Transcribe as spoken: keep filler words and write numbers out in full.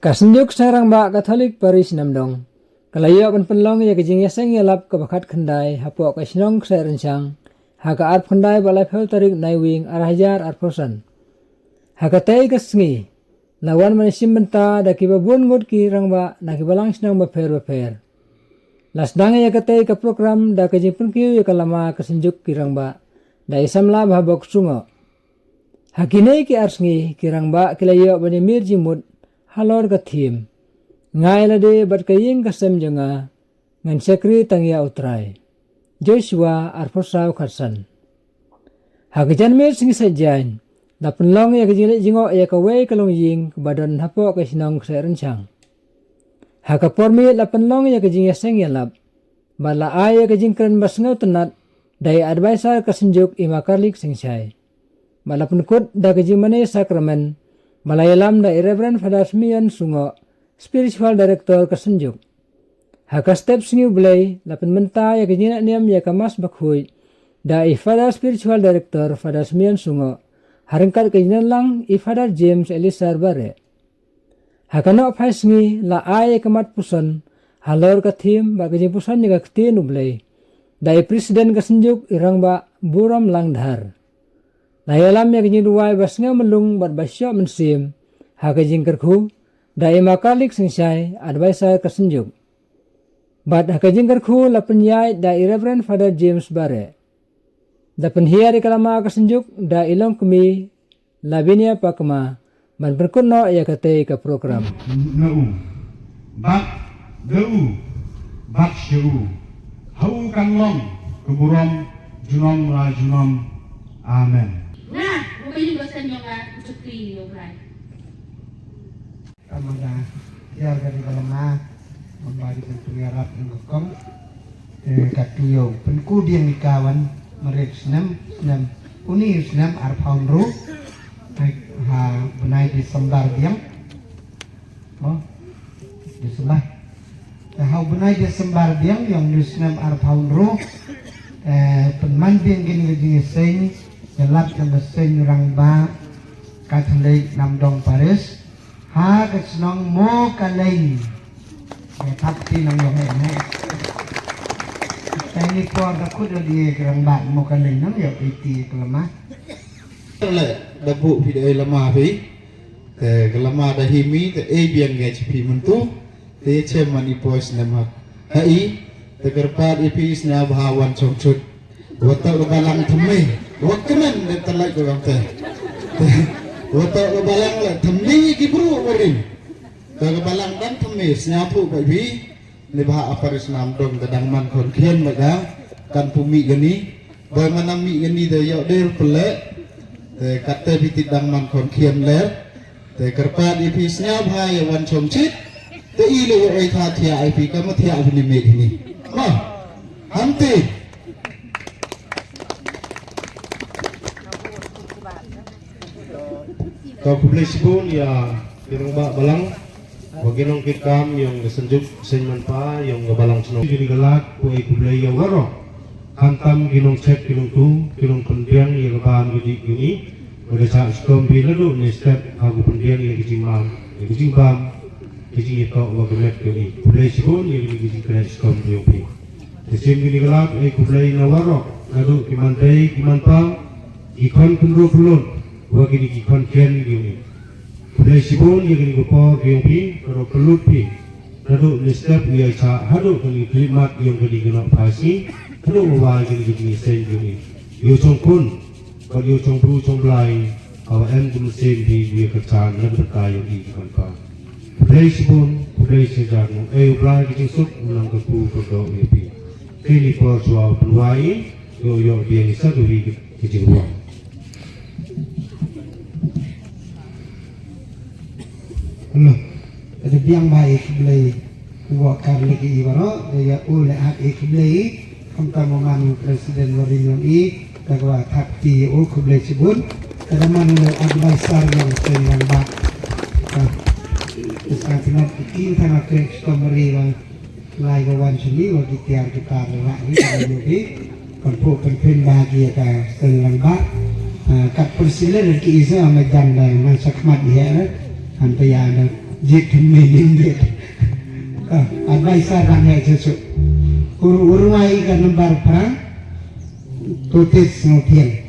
Ka Synjuk Seng Rangbah Katholik Parish Namdong ka la ïoh ban pynlong ïa ka jingïaseng ïalap kaba khatkhyndai hapoh ka shnong Kseh Rynshang ha ka arphew khyndai bad laiphew tarik Naiwieng ar hajar arphew san. Ha katei ka sngi la wan ban ïashim bynta da kiba bun ngut ki rangbah na ki balang shnong bapher bapher. La sdang ïa katei ka program da ka jingpynkiew ïa ka lama ka Synjuk ki Rangbah da i samla Bah Bok Sungoh. Ha kine ki ar sngi ki rangbah ki la ïoh ban ïamir jingmut halor ka theme Nga ïa lade bad ka ïing ka sem jong nga ngan shakri tang ïa U Trai. Joshua arphew saw khatsan. Ha ka janmiet sngi Saitjaiñ la pynlong ïa ka jingleit jngoh ïa kawei ka longïing kaba don hapoh ka shnong Kseh Rynshang. Ha ka por miet la pynlong ïa ka jingïaseng ïalap bad la ai ïa ka jingkren ba sngewtynnat da i adviser ka Synjuk i Ma Karlik Singshai. Bad la pynkut da ka jingmane sakramen ba la ïalam da i Reverend Father Simeon Sungoh, Spiritual Director ka Synjuk. Ha ka step sngi U Blei la pynmynta ïa ka jingïaid niam ïa ka Mass Bakhuid da i Father Spiritual Director Father Simeon Sungoh, ha ryngkat ka jingdonlang i Father James Elisar Bareh. Ha ka nohphai sngi la ai ïa ka mat puson halor ka theme bad ka jingpuson ïa ka Ktien U Blei da i President ka Synjuk i Rangbah Burom Langdhar. La ïalam ïa ka jingduwai ba sngewmyllung bad ba shoh mynsiem ha ka jingkyrkhu da i Ma Karlik Singshai, adviser ka Synjuk. Bad ha ka jingkyrkhu la pynïaid da i Reverend Father James Bareh. Da pynhiar ïa ka lama ka Synjuk da i longkmie Lavinia Pakma ban pynkut noh ïa katei ka program. Na u bad da u bad sha u ha u kan long ka burom junom la junom. Amen. Nga, u ba ïu ba sen yong nga, u chukri yong nga. Ka mada ïar ka dei ka lama, mamba dei ka pynïarap ïa ka kong. Eh, ka tu ïoh pynku biang ïa ka wan marit snem, snem uni snem arphew hynriew. Hai, ha bnai Disembar biang. Mo, Disembar. Eh, ha u bnai Disembar biang ïong uni snem arphew hynriew. Eh, pynman biang kine ki jingïaseng ïalap ïong ka seng rangbah Katholik Namdong Parish. Ha ka shnong Mokaleng. Ka thap ti nang ïoh heh heh. Tang ni por da kut da die ka rangbah Mokaleng nang ïoh iti ka lama. Le da bu phi da ei lama phi. Te ka lama da himi te ei biang ngai chi phi myntu. Te chem mani poi snem hak. Ha i te kyrpad i phi snem bha wan chong chut. Wa toh ka balang thymmai. Wa kmen de talai ko kam te. Wa toh ka balang la thymmai ki bru wa rim. Ka ka balang dang thymmai sñiawthuh bha ïa phi. Ni bha a parish Namdong ka dang man khon khian bha ka kan pynmih kani. Ba man ym mih kani da ïoh der pynleh. Te katte phi tip dang man khon khian ler. Te kyrpad ïa phi sñiaw bha ïa wan chong chit. Te i leh ïa oi tha thiah ïa phi ka ma thiah phi ni mih ni. Ma. Hamti. Ka khublei shibun ïa ki rangbah balang wa ki nongkitkam ïong ka Synjuk Seiñ Manpa ïong ka Balang Shnong. Kini ka lad ko ai khublei ïa waroh. Khamtam ki nongchet ki nongtu ki nongpynbiang ïa ka bam ka dih ka ngi. Wa da chah shitom phi naduh ne step ha ka pynbiang ïa ka jingbam ïa ka jingbam ka jingïatoh wa ka met ka ngi. Khublei shibun ïa kini ki jingkren shitom ïa phi. Te shim kini ki lad ai khublei na waroh naduh ki man tei ki man pa ki khon kynruh kynlut wa kini ki khon khian ki uni. Khublei shibun ïa kini ki por ki uni phi ka ruh kynlut phi naduh ni step ïa cha haduh kini ki mat ïa kini ki nok pha shi haduh wa kini ki seng ki uni. Ïa chong khun. Bad ïa u chong bru chong blai, hawa em kum sien phi ïa ka chan na ka bynta ïa u i ki kynpa. Khublei shibun, khublei shihajar nguh, ei u Blai ka jingsuk, u nang ka ku ka doh ïa phi. Kini por shuwa u pynwai, ïoh ïoh biang ïa sa ka wi ka jingruang. Hello. Ka da biang bha ïa khublei. Wa kar leh ki i baroh, da ïa u leh hak i khublei i, khamtam u man u president wa ri yong i, da ka wa thap ki ïa u khublei shibun, da ka man u leh advisor yong seng yong ba. Ka, ka sa tnat ki king thana kren customary wa, lai ka wan shini wa ki tiar ki tar wa hi ka yu hi, kan pu kan pin ba ki ïa ka seng yong ba. Ah, kat persilen ki i sa ma jan da man sakmat ïa na, han pa ïa na. Jit me ni jit. Advisor rang hai jesu. Uru uru ai ka number pra. Totis no tiang.